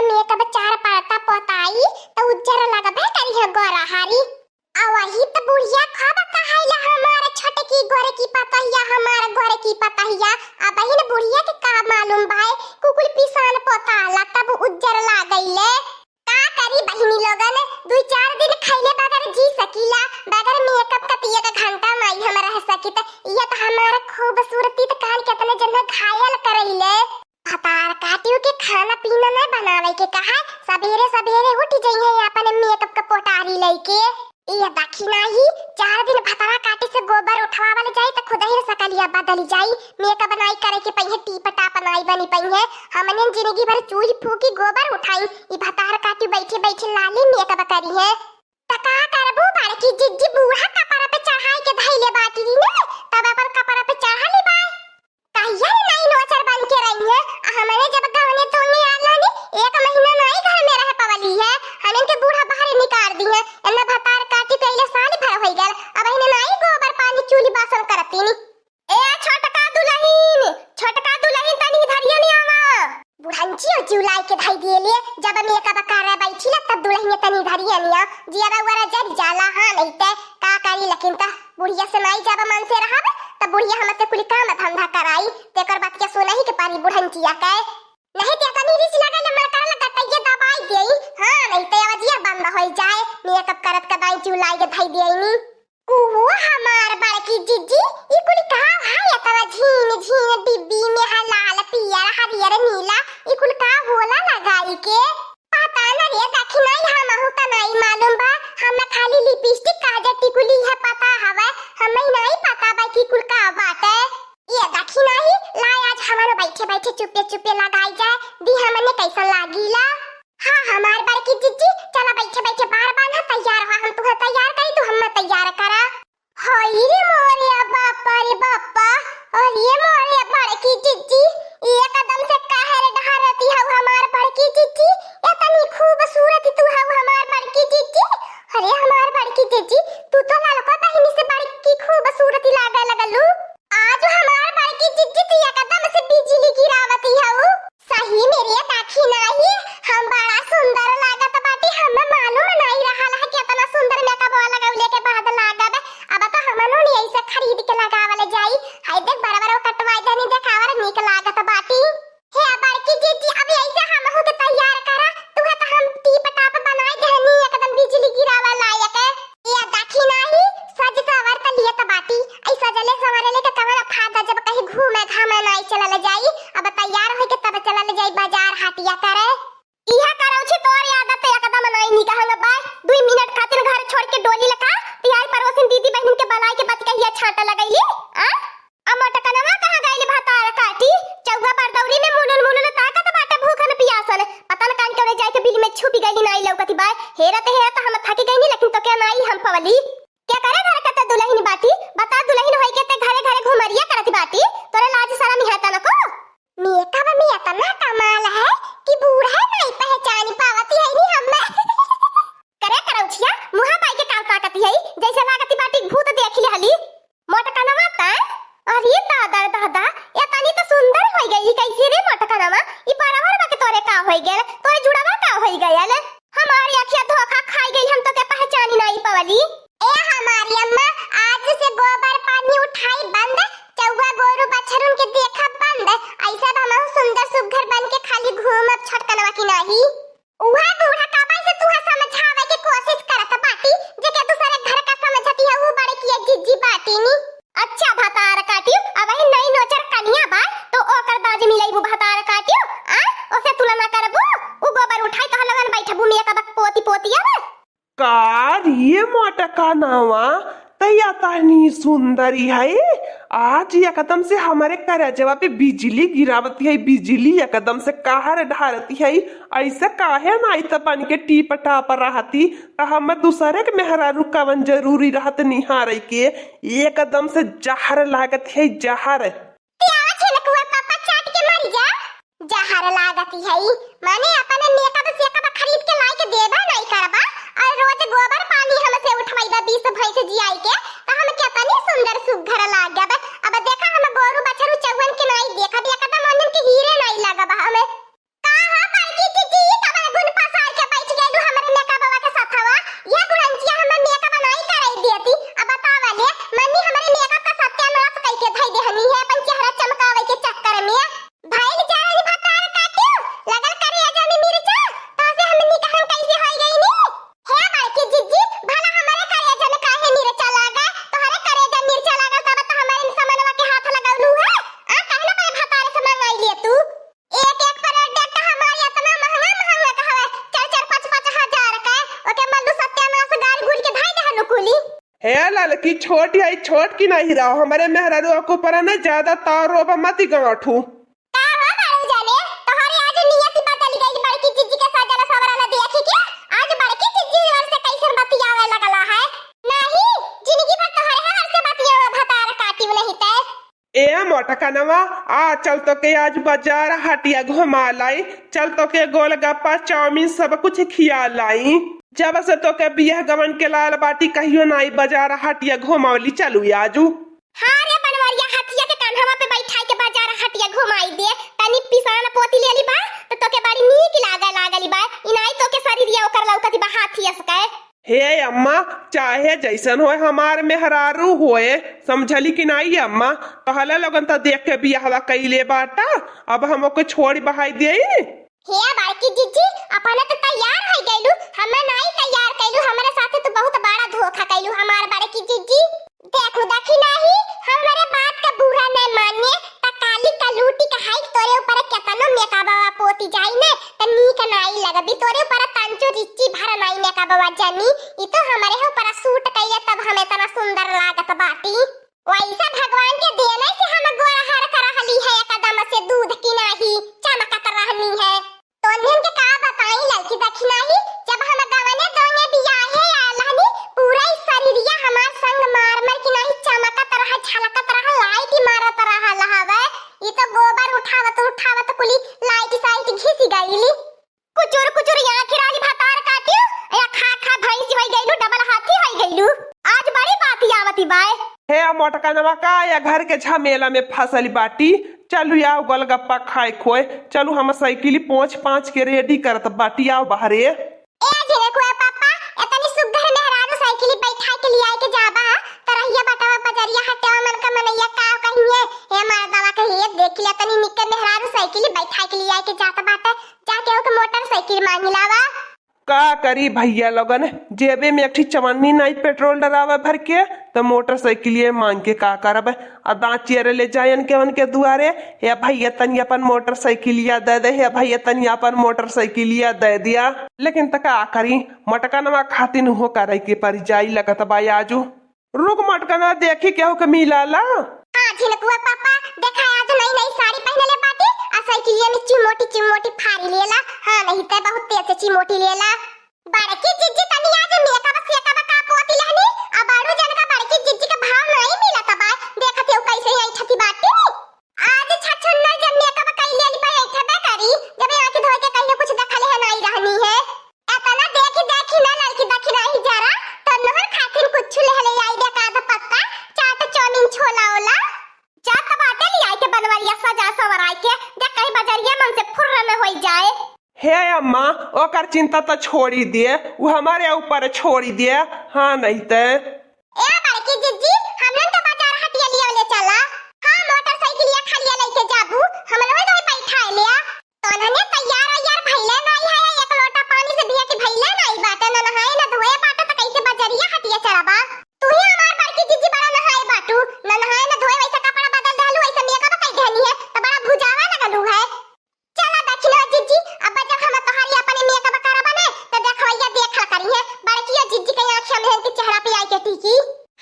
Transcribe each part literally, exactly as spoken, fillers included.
मेकअप चार परता पोताई, त उज्जर लगबे करिहे गोरा हारी। आ वही त बुढ़िया खूब कहाइला, "हमार छोटकी गोरकी पतहिया, हमार गोरकी पतहिया।" अब बहिन बुढ़िया के का मालूम भाई, कुकुल पिसान पोताला तब उज्जर लागइले। का करी बहिनी लोगन, दुई चार दिन खइले बगैर जी सकीला, बगैर मेकअप के त एक घंटा नाई हम रह सकित। ये त हमार खूबसूरती त कान केतने जन घायल करइले। भतार काटियो के खाना पीना न बनावे के कहा, सबेरे सबेरे उठ जइहे अपन मेकअप के पोटारी लइके। ये देखी नाही, चार दिन भतार काटी से गोबर उठवावल जाई त खुदही सकलिया बदल जाई। मेकअप नाई करे के पइहे, टीप टाप नाई बनी पइहे। हमने जिंदगी भर चूल्ही फूकी गोबर उठाई, ई भतार काटी बैठे बैठे लाली मेकअप करिहे। त का करबू बड़की जिज्जी, बूढ़ा कपड़ा पे चढ़ाई के धइले बाटी री ने, तब अपन कपड़ा पे चढ़ा ली बा। कहिया ले नाई नोचर बन के रही है, आ हमने जब गवने तोड़ने आला ने, एक महीना नाई घर में रह पवली है, हमन के बूढ़ा बाहर निकाल दी है, एन्ना भतार काटी कइले साल भर होई गल, अब इन्हें नाई गोबर पानी चूल्ही बासन करती नी। ए छोटका दुलहिन, छोटका दुलहिन तनी धरिया ले आवा। बुढ़ंची ओ चिउलाई के धई दिए ले, जब मेकअप करे बैठी ला तब दुलहिन तनी धरिया ले आ, जियरा वरा जरी जाला, हाँ नहीं ते का करी, लेकिन त बुढ़िया से नाई जब मन से रहब, त बुढ़िया हमसे कुल काम धंधा कराई, तेकर बात के सुनही के पारी बुढ़ंचिया के। नहीं ते तनी रिस लगा ले मन करे लगा त ये दबाई देई, हाँ नहीं ते आवाजिया बंद होई जाए, मेकअप करत कदाई चिउलाई के धई देई नी। ओहो हमार बड़की जिज्जी, ई कुल का है एतना झीन झीन डिब्बी में है लाल पियर हरियर नीला, ई कुल का होला लगाई के? पता न रे दखिनाई, हमहू त नाई मालूम बा, हम खाली लिपस्टिक काजर टिकुली है पता हवे, हमें नाई पता बा कि कुल का बाटे। ये दखिनाई, ला आज हमारो बैठे बैठे चुपे चुपे लगाई जाए, दी हमने कैसन लागीला। हाँ हमार बड़की जिज्जी, चला बैठे बैठे बार बांधा, तैयार हुआ, हम तुहे तैयार करी, तू हमें तैयार करा। हाय रे मोरे बापा रे बापा, अरे मोरे बड़की जिज्जी, एकदम से काहे रे ढारती हऊ हमार बड़की जिज्जी, इतनी खूबसूरत तू हऊ हमार बड़की जिज्जी। अरे हमार बड़की जिज्जी, तू तो ललका बहिनी से बड़की खूबसूरत लागे लगलू। आज हमार बड़की जिज्जी तू एकदम से बिजली गिरावती हऊ। सही में रे दाखी नाही, हम बड़ा सुंदर लागत बाटी, हमें मालूम नाही रहल है केतना सुंदर मेकअप लगौले के बाद लागब। अब तो हमनो ने ऐसे खरीद के लगावल जाई। हाय देख बड़ा बड़ा कटवाई देनी, देखावर नीक लागत बाटी। हे बड़की जिज्जी, अब ऐसे हमहू के तैयार करा, तुहे तो हम टीप टाप बनाई देहनी एकदम बिजली गिरावे लायक। या दाखी नाही, सज सवर त लियत बाटी। ऐ सजले सवरले के कवन फायदा जब कहीं घूमे घामे नाही चलल जाई। अब तैयार होई के तब चलल जाई बाजार हाटिया करे। इहा करौछी तोर आदत एकदम नाही निकहल बा। दुई मिनट खातिर घर छोड़ के डोली लका, तिहाई पड़ोसिन दीदी बहिन के बलाई के बत कहिया छांटा लगैली, आ? आ मोटकनवा कहाँ गइल भतार काटी? चौवा बरदौरी में मुलुल मुलुल ताकत बाटे भूखन पियासन। पता न कान केने जाइके बिल में छुपि गइली, नाई लौकति बाय। हेरत हेरत हम थकि गइनी, लेकिन तोके नाई हम पवली। केकरे घर क त दुलहिन बाटी? बता, दुलहिन होइके ते घरे घरे घुमरिया करति बाटी। तोरे लाज सरम है तनको? मेकअप में इतना कमाल है कि बूढ़ा नाई पहचानी पावति है नी हम्मे। करे करौछिया, मुहा पाई के काल ताकति है, जैसे लागति बाटी भूत देखि लेहली। मोटकनवा तैं? अरे दादा रे दादा, एतनी त सुंदर होइ गई, कैसी रे मोटकनवा? ई परवरवा के तोरे का होइ गयल? तोरे जुड़वा का होइ गयल? हमारी अखिया धोखा खाई गई, हम तोके पहचानी नाई पवली। ए हमारी अम्मा, आज से गोबर पानी उठाई बंद, चौवा गोरू बछरुन के देखब बंद, ऐसे अब हमहू सुंदर सुघर बन के खाली घूमब छोटकनवा की नाही। उहे बूढ़ा कबे से तुहे समझावे के कोशिश करत बाटी, जेके दूसरे घर का समझती है, ऊ बड़की जिज्जी बाटी नी। अच्छा भतार काटी, अबही नई नोचर कनिया बा, तो ओकर दाज मिलैबू भतार काटी, आ? ओसे तुलना करबू? ऊ गोबर उठाई तोहर लगन बैठबू मेकअप पोती पोती अब। का रे मोटकनवा, तैया तहनी सुंदरी है, आज एकदम से हमरे करजवा पे बिजली गिरावती है, बिजली एकदम से कहर ढारती है। ऐसे काहे नाई त बन के टीप टाप रहती, त हम दूसरे के मेहरारू कवन जरूरी रहत निहारे के। एकदम से जहर लागत है, जहर। ते आवा छिलकुआ पापा चाट के मर जा। जहर लागत है, माने अपन मेकअप सेकअप खरीद के लाई के देबा नाई करबा, और रोज गोबर पानी हमसे उठवाईबा बीस भैंस जियाई के, त हम केतनी सुंदर सुघर लागब। अब देखा हम गोरू बछरू चौवन के नाई देखब, एकदम ओनन के हीरे नाई लगब हमें। का हो बड़की जिज्जी, ई कवन ए ललकी, छोट आई, छोट की नहीं रहो, हमरे मेहरारू को पर ना ज्यादा ताव रोब मत गांठू। का हो बाड़ू जाने, तोहरे आज नियत बदल गई, बड़की जिज्जी के सजल सवरल देखी के आज बड़की जिज्जी हर से कैसन बतियावे लगला है। नहीं, जिंदगी भर तोहरे हर से बतियावे भतार काटी नहीं ते। ए मोटकनवा, आ चल तोके आज बाजार हटिया घुमा लाई, चल तोके गोलगप्पा चाउमीन सब कुछ खिया लाई। जब से तोके बियाह गवन के लाल बाटी कहियो नाई बाजार हटिया घुमौली चलू आजू। हाँ रे बनवरिया, हथिया के कान्हवा पे बैठाई के बाजार हटिया घुमाई दे, तनी पिसान पोती लेली बा, तो तोके बड़ी नीक लागे लागली बा, इनाई तोके शरीरिया ओकर लौकत बा हाथी अस के। हे अम्मा, चाहे जैसन होए हमार मेहरारू होए, समझली कि नाई अम्मा? तोहला लोगन त देख के बियाहवा कइले बाटा, अब हम ओके छोड़ बहाई देई? हे बड़की जिज्जी, अपने तो तैयार हो गइलू, हमें नाई तैयार कइलू, हमरे साथे तू बहुत बड़ा धोखा कइलू हमार बड़की जिज्जी। देखू देखी नाही, हमरे बात का बुरा नहीं मानिए, त काली का लूटी का हाइट तोरे ऊपर केतनो मेकअपवा पोती जाई ने, त नीक नाई लगबी, तोरे ऊपर तंचो रिच्ची भर नाई मेकअपवा जनी, ई तो हमरे ऊपर सूट कइले तब हम इतना सुंदर लागत बाटी। वैसे भगवान के देने से हम गोरहर कर रहली है, एकदम से दूध की नाही चमकत रहनी है। तोन्हन के का बताई ललकी दखिनाही, जब हम गवने दोने बियाहे आयल हनी, पूरा ही शरीरिया हमार संग मार मार की नाही चमकत रहा, झलकत रहा, लाइट ही मारत रहा लहावे। ई तो गोबर उठावत उठावत कुली लाइट साइट घिस गईली। कुचुर कुचुर आँखी रानी भतार काटियो, या खा खा भैंसी होई गईलू, डबल हाथी होई गईलू। आज बड़ी बात आवती बाय। हे मोटकनवा का या घर के झमेला में फसल बाटी, चलू आओ गोलगप्पा खाए खोए, चलू हम साइकिल पोंछ पाँच के रेडी करत बाटी, आओ बाहरे। ए झिनकुआ पापा, एतनी सुग्घर मेहरारू साइकिल बैठा के लिया के जाबा, तरहिया बटवा बजरिया हटेवा मन का मनैया का कहिए, हे मर्दवा कहिए, देख लिया तनी निक्के मेहरारू साइकिल बैठा के लिया के जात बाटे, जाके ओके मोटरसाइकिल मांगी लावा। का करी भैया लोगन, जेबे में एक ठी चवन्नी नाई पेट्रोल डरावे भर के, त मोटरसाइकिलिए मांग के का करब? आ दांत चियरे ले जायन के उनके दुआरे, "हे भैया तनी अपन मोटरसाइकिलिया दे दे, हे भैया तनी अपन मोटरसाइकिलिया दे दिया।" लेकिन त का करी, मटकनवा खातिन उहो करे के परि जाई लगत बा आजू। रुक मटकना, देखी केहू के मिलाला। हाँ झिनकुआ पापा, देखा आज नई नई साड़ी पहनले बाटी, आ साइकिलिया में चिमोटी चिमोटी फारी लेला। हाँ नहीं ते बहुत तेज से चिमोटी लेला। बड़की जिज्जी तनी आज मेकअप सेकअप का पोती लेहनी, आ बड़ू जन का बड़की जिज्जी के भाव नहीं मिलत बा। देखत हो कैसे ही ऐठती बाटी। आज छछुन्नर जब मेकअप कई लेली बा ऐठबे करी, जब आँख धोए के कहियो कुछ देखले है नहीं रहनी है। एतना देखी देखी ना ललकी दखिनाही जरा, तोन्हन खातिर कुछ लेहले आई दे का आधा पत्ता, चाट चाउमीन छोला ओला। जा त बाटे लियाई के बनवरिया सजा संवराई के, दे कहीं बजरिया मन से फुर्र में होई जाए। हे अम्मा, ओकर चिंता त छोड़ी दे, उ हमारे ऊपर छोड़ी दे। हाँ नहीं ते। ए बड़की जिज्जी, हमन तो बाजार हटिया लिया ले चला। हाँ मोटरसाइकिलिया खलिया लेके जाबू, हमन वही दही बैठा लिया। तोन्हने तैयार वैयार भइले नाई है, एक लोटा पानी से भी अति भइले नाई बाटे, न नहाए न धोए बाटे, त कैसे बजरिया हटिया चलबा? तू ही हमार बड़की जिज्जी बड़ा नहाए बाटू, न नहाए न धोए, वैसे कपड़ा बदल देहलू, वैसे मेकअप कई देहनी है, त बड़ा भुजावा लगलू है। चला दखिना जिज्जी, अब जब हम तोहारी अपने मेकअप करबा ने, त देखवैया देखा करी है, बड़किया जिज्जी के आँख हमहन के चेहरा पे आई के टिकी।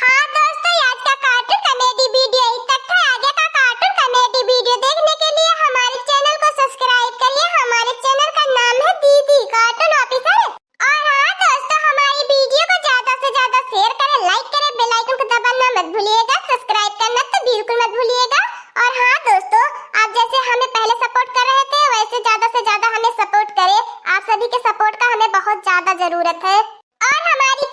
हाँ दोस्तों, आज का कार्टून कॉमेडी वीडियो यहीं तक था। आगे का कार्टून कॉमेडी वीडियो देखने के लिए हमारे चैनल को सब्सक्राइब करिए। हमारे चैनल का नाम है दीदी कार्टून ऑफिसर। और हाँ दोस्तों, हमारी वीडियो को ज्यादा से ज्यादा शेयर करें, लाइक करें, बेल आइकन को दबाना मत भूलिएगा, सब्सक्राइब करना तो बिल्कुल मत भूलिएगा। और हाँ दोस्तों, आप जैसे हमें पहले सपोर्ट कर रहे थे, वैसे ज्यादा से ज्यादा हमें सपोर्ट करें। आप सभी के सपोर्ट का हमें बहुत ज्यादा जरूरत है। और हमारी